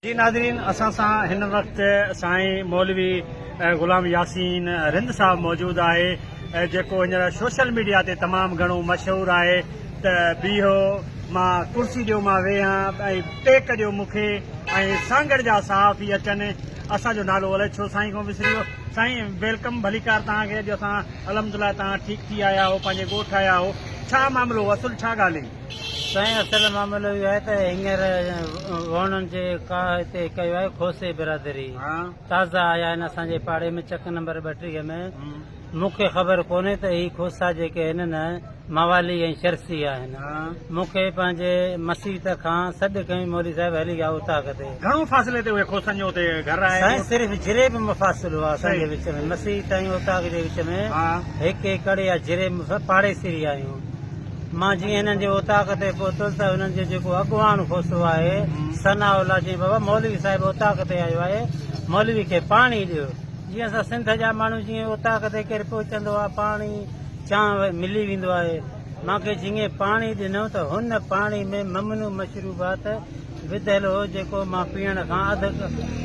جي ناظرين اسان سان هن وقت سائين مولوي غلام ياسين رند صاحب موجود آهي جيڪو هينئر سوشل ميڊيا تي تمام گهڻو مشهور آهي ته بيهو مان ڪرسي ڏيو مان ويهان ۽ ٽيڪ ڏيو مون کي ۽ سانگهڙ جا صحافي اچن اسان جو نالو الائي ڇو سائين کان وسري ويو سائين welcome ڀليڪار توهان کي اڄ اسان الحمدلله توهان ٺيڪ ٿي آيا آهو پنهنجي ڳوٺ آيا آهو ڇا معاملو اصل ڇا ڳالهه هئي؟ سائين اصل معاملو اهو آهي ته هينئر ووڻن جي ڪاهه هتي ڪيو آهي کوسي برادري تازا آيا آهن اسان جي پاڙي ۾ چڪ نمبر 32 ۾ مون کي خبر ڪونهي ته هي کوسا جيڪي آهن نه موالي ۽ شرسي آهن مون کي پنهنجي مسيت کان سڏ ڪيائين مولوي صاحب هلي آ اوطاق تي. گهڻو فاصلي تي اهي کوسن جو اتي گهر آهي. سائين صرف جريب مفاصلو آهي اسان جي وچ ۾ مسيت ۽ اوطاق جي وچ ۾ هڪ ايڪڙ يا جريب پاڙيسري آهيون. مان جيئن هنن جي اوطاق تي پهتس ته هنن جو جيڪو اڳواڻ کوسو آهي ثناء الله چيائين بابا مولوي صاحب اوطاق تي آيو آهي مولوي کي پاڻي ڏيو. جيئن اسان سنڌ جا ماڻهو جيئن اوطاق تي ڪير پهچندو آهي پاڻي چانهه ملي ويندو آهي. مان کي جيئن پاڻي ڏنو ته هن پاڻي ۾ ممنوع مشروبات وڌل هو جيڪو مان پيئڻ کان اڌ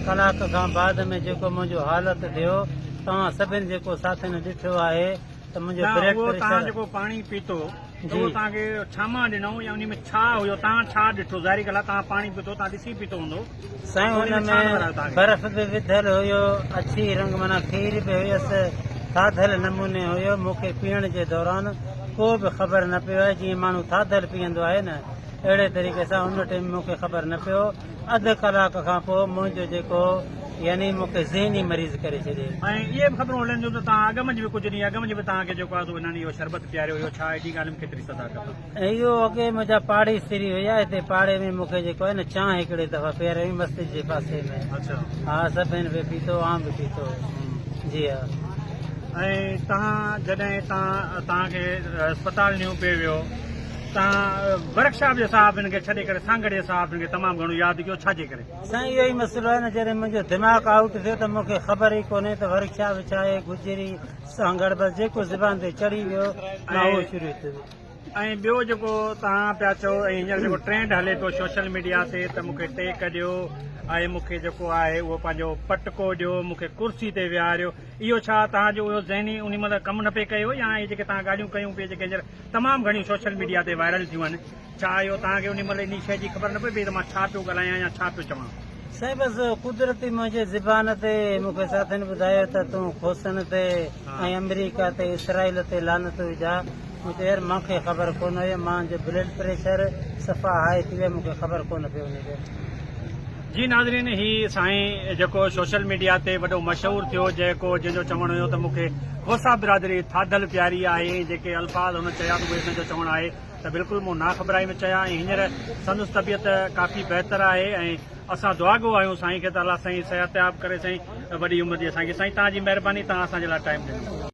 ڪلاڪ کان بعد ۾ جيڪو منهنجو حالت ٿيو توهان سڀن جيڪو ساٿين ڏٺو آهي ته منهنجو نه بلڊ اهو پريشر توهان جيڪو پاڻي پيتو ته جي. اهو توهان کي ڇا مان ڏنائون يا انهي ۾ ڇا هيو توهان ڇا ڏٺو ظاهري ڳالهه آهي توهان پاڻي پيتو توهان ڏسي پيتو هوندو سائين ته انهي ان ۾ ڇا ۾ نظر آيو توهان کي؟ برف به وڌل هيو اڇي رنگ معنيٰ کير به هيس ٿاڌل نموني هيو مون کي پيئڻ جي دوران ڪو به خبر نه پيو آهي جيئن ماڻهو ٿاڌل پيئندو آهي نه اهڙي طريقي سان ان ٽيم مون کي خبر نه پيو اڌ ڪلاڪ کان پوء منهنجو جيڪو يعني مون کي ذهني مريض ڪري ڇڏيائين. ۽ اهي به خبرون هلن ٿيون ته توهان اڳ منجهه به ڪجهه ڏينهن اڳ منجهه به توهان کي جيڪو آهي سو انهن اهو شربت پياريو هيو ڇا اهڙي ڳالهه ۾ ڪيتري صداقت آهي؟ ۽ اهو اڳي منهنجا پاڙيسري هيا هتي پاڙي ۾ مون کي جيڪو آهي نه چانهه هڪڙي دفعا پياري هئي مسجد جي پاسي ۾ ها سڀن به پيتو آئون به پيتو جي ها. ۽ توهان جڏهن هتان توهان کي اسپتال نيو پئي ويو توهان ورڪشاپ جي صحافين کي ڇڏي ڪري سانگهڙ جي صحافين کي تمام گهڻو ياد ڪيو ڇا جي ڪري؟ سائين اهو ئي مسئلو آهي نه جڏهن منهنجو دماغ آئوٽ ٿيو ته مون کي خبر ئي ڪونهي ته ورڪشاپ ڇا آهي گجري سانگهڙ بس جيڪو زبان تي چڙهي ويو مان اهو شروع ٿي ويو. ۽ ٻيو جيڪو توهان پيا چئو ۽ هينئر جيڪو ٽرينڊ هلي پيو سوشل ميڊيا تي ته مون کي ٽيڪ ڏيو ۽ مون کي جيڪو آهي اهو پنهنجو پٽڪو ڏيو مون کي ڪرسي تي ويهاريو اهو ڇا توهان جو اهو ذهني انهي مهل ڪم نه پئي ڪيو يا اهي جيڪي توهان ڳالهيون ڪيون پئي جيڪي هينئر تمام گهڻيون سوشل ميڊيا تي وائرل ٿيون آهن ڇا اهو توهان کي انهي مهل انهي شيء جي خبر نه پئي پئي ته مان ڇا پيو ڳالهايان يا ڇا پيو چوان؟ سائين بس قدرتي منهنجي زبان تي مون کي ساٿين ٻڌايو ته تون کوسن تي ۽ آمريڪا تي اسرائيل تي لعنت وجهه مون چيو يار مان کي خبر ڪونه هئي مان جو بلڊ پريشر صفا هاء ٿي ويو مون کي خبر ڪونه پيو انهي جو. جي ناظرين هي سائين جيڪو سوشل ميڊيا تي وڏو مشهور ٿيو جيڪو جنهن جو چوڻ هيو ته مون کي کوسا برادري ٿاڌل پياري آهي ۽ جيڪي الفاظ هن چيا ته اهي هن جو چوڻ آهي ته بلڪل مون ناخبرائي ۾ چيا ۽ هينئر سندس طبيعت ڪافي بهتر آهي ۽ اسان دعاگو آهيون سائين کي ته الله سائين صحتياب ڪري سائين وڏي عمر ڏي اسان کي سائين توهان جي مهرباني توهان اسان جي لاء ٽائيم ڏنو.